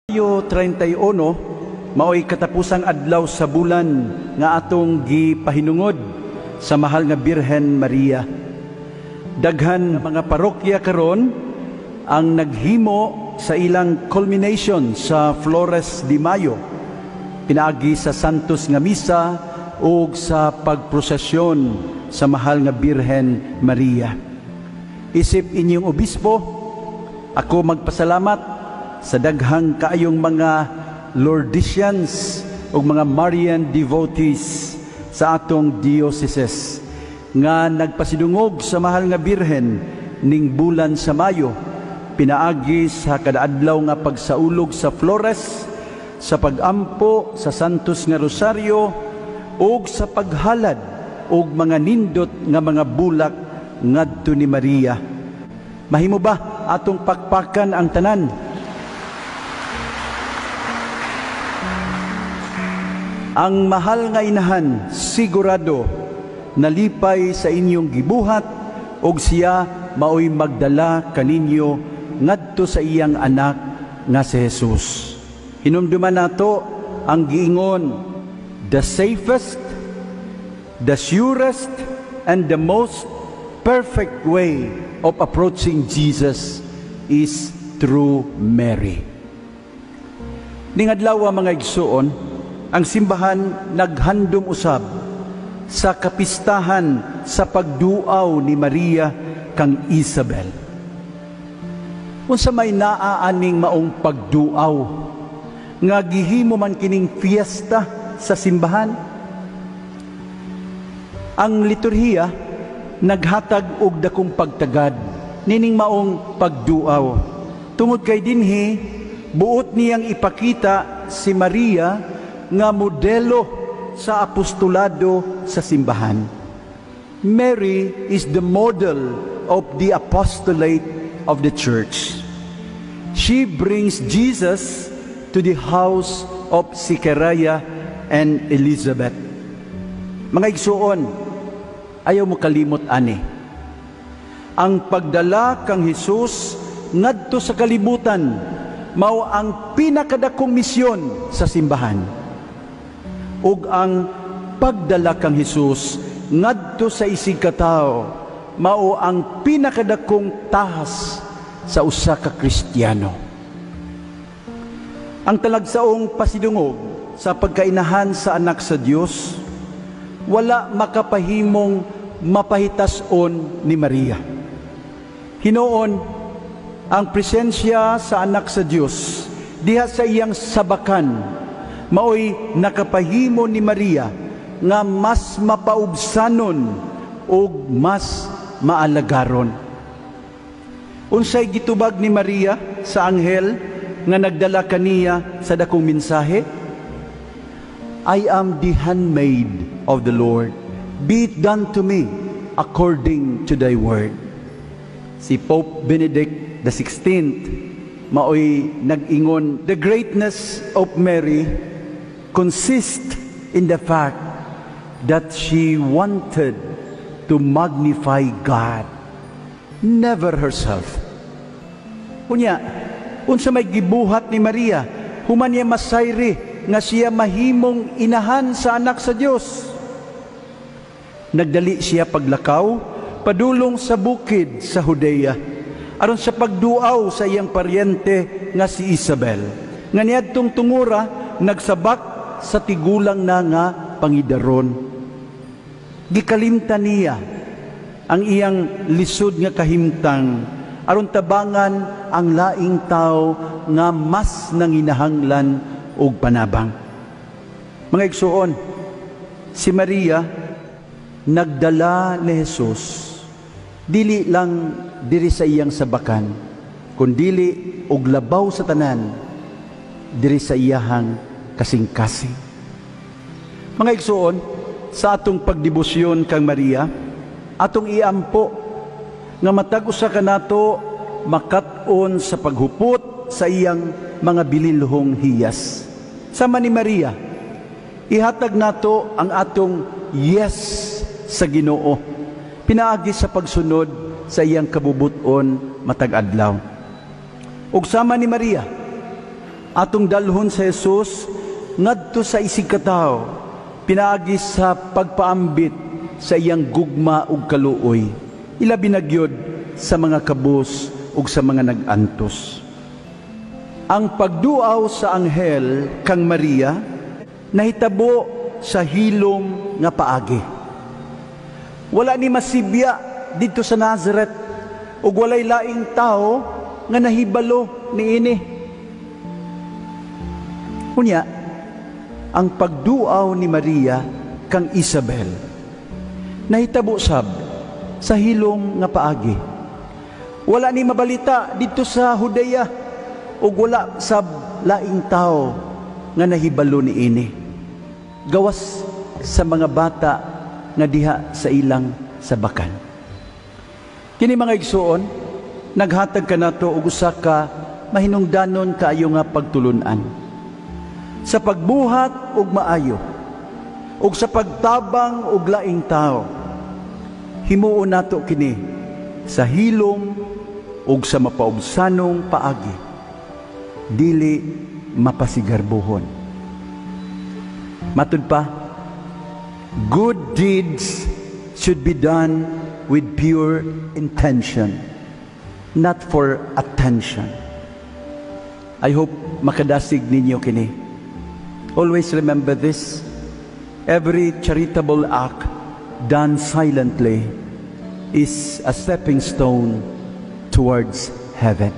Mayo 31 maoy katapusang adlaw sa bulan nga atong gipahinungod sa mahal nga Birhen Maria. Daghan mga parokya karon ang naghimo sa ilang culmination sa Flores de Mayo pinaagi sa Santos nga Misa ug sa pagprosesyon sa mahal nga Birhen Maria. Isip inyong obispo, ako magpasalamat sa daghang kaayong mga Lourdesians ug mga Marian devotees sa atong dioceses nga nagpasidungog sa mahal nga Birhen ning bulan sa Mayo pinaagi sa kada-adlaw nga pagsaulog sa Flores, sa pagampo sa Santos nga Rosario ug sa paghalad og mga nindot nga mga bulak ngadto ni Maria. Mahimo ba atong pakpakan ang tanan? Ang mahal nga inahan sigurado nalipay sa inyong gibuhat og siya maoy magdala kaninyo ngadto sa iyang anak nga si Jesus. Hinumduman nato ang giingon, "The safest, the surest, and the most perfect way of approaching Jesus is through Mary." Ning adlaw, mga igsuon, ang simbahan naghandom usab sa kapistahan sa pagduaw ni Maria kang Isabel. Unsa may naa aning maong pagduaw nga gihimo man kining fiesta sa simbahan? Ang liturhiya naghatag og dakong pagtagad nining maong pagduaw tungod kay dinhi buot niyang ipakita si Maria nga modelo sa apostolado sa simbahan. Mary is the model of the apostolate of the church. She brings Jesus to the house of Zechariah and Elizabeth. Mga igsuon, ayaw mo kalimot ani. Ang pagdala kang Hesus ngadto sa kalibutan mao ang pinakadakong misyon sa simbahan. Ug ang pagdala kang Hesus ngadto sa isig katawo mao ang pinakadakong tahas sa usa ka Kristiyano. Ang talagsaong pasidungog sa pagkainahan sa anak sa Dios wala makapahimong mapahitas-on ni Maria. Hinuon, ang presensya sa anak sa Dios diha sa iyang sabakan maoy nakapahimo ni Maria nga mas mapaubsanon ug mas maalagaron. Unsay gitubag ni Maria sa anghel nga nagdala kaniya sa dakong mensahe? "I am the handmaid of the Lord. Be it done to me according to thy word." Si Pope Benedict the 16th maoy nag-ingon, "The greatness of Mary consists in the fact that she wanted to magnify God, never herself." Unya, unsa may gibuhat ni Maria human niya masayri nga siya mahimong inahan sa anak sa Dios? Nagdali siya paglakaw padulong sa bukid sa Judea aron sa pagduaw sa iyang paryente nga si Isabel nga niadtong tungura nagsabak sa tigulang na nga pangidaron. Gikalimtan niya ang iyang lisod nga kahimtang aron tabangan ang laing tao nga mas nanginahanglan og panabang. Mga igsuon, si Maria nagdala ni Jesus dili lang diri sa iyang sabakan, kundili og labaw sa tanan diri sa iyahang kasing-kasing. Mga igsuon, sa atong pagdebosyon kang Maria, atong iampo nga matag usa kanato makat-on sa paghupot sa iyang mga bililhong hiyas. Sama ni Maria, ihatag nato ang atong yes sa Ginoo pinaagi sa pagsunod sa iyang kabubuton matag adlaw. Ug sama ni Maria, Atong dalhon sa Jesus ngadto sa isigkatawo pinaagi sa pagpaambit sa iyang gugma ug kaluoy, ilabi na gyud sa mga kabus ug sa mga nag-antos. Ang pagduaw sa anghel kang Maria nahitabo sa hilom nga paagi. Wala ni masibya didto sa Nazareth ug walay laing tao nga nahibalo niini. Unya, ang pagduaw ni Maria kang Isabel nahitabo sab sa hilom nga paagi. Wala ni mabalita didto sa Judea ug wala sab laing tao nga nahibalo niini, gawas sa mga bata nga diha sa ilang sabakan. Kini, mga igsuon, naghatag kanato og usa ka mahinungdanon kaayo nga pagtulunan. Sa pagbuhat og maayo ug sa pagtabang og laing tao, himuon nato kini sa hilom ug sa mapaubsanong paagi, dili mapasigarbuhon. Matud pa, good deeds should be done with pure intention, not for attention. I hope makadasig ninyo kini. Always remember this: every charitable act done silently is a stepping stone towards heaven.